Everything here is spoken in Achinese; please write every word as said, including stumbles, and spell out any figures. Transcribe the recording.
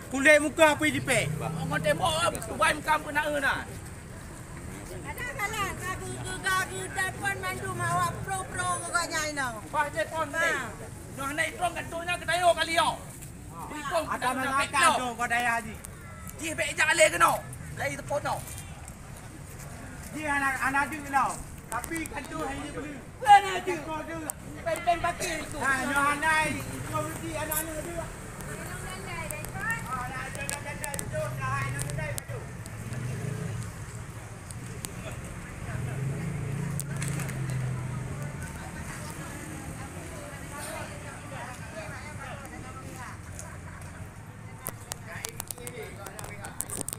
Kulét muka pih jipék. Ngon tembok, tubai muka peunaeu na. Ada salah, ka geu-, geu-, geu-, telepon mandum awak pro-pro geuh nyan inoe. Bah telepon tadi. Nyoe hana itrong kantô nyan geutayue kali nyoe. Itrong ada kantô nyan masakan pek tu, kau daya ji. Jih bek jak lé keunoe. Lai telepon nyoe. Jih anak, anak jeuet nyoe. Tapi kantô hai jih beli. Bukan aja. Kau tu. Pen-pen pakai tu. Ha, nyoe hana, kau mesti anak-anak tu.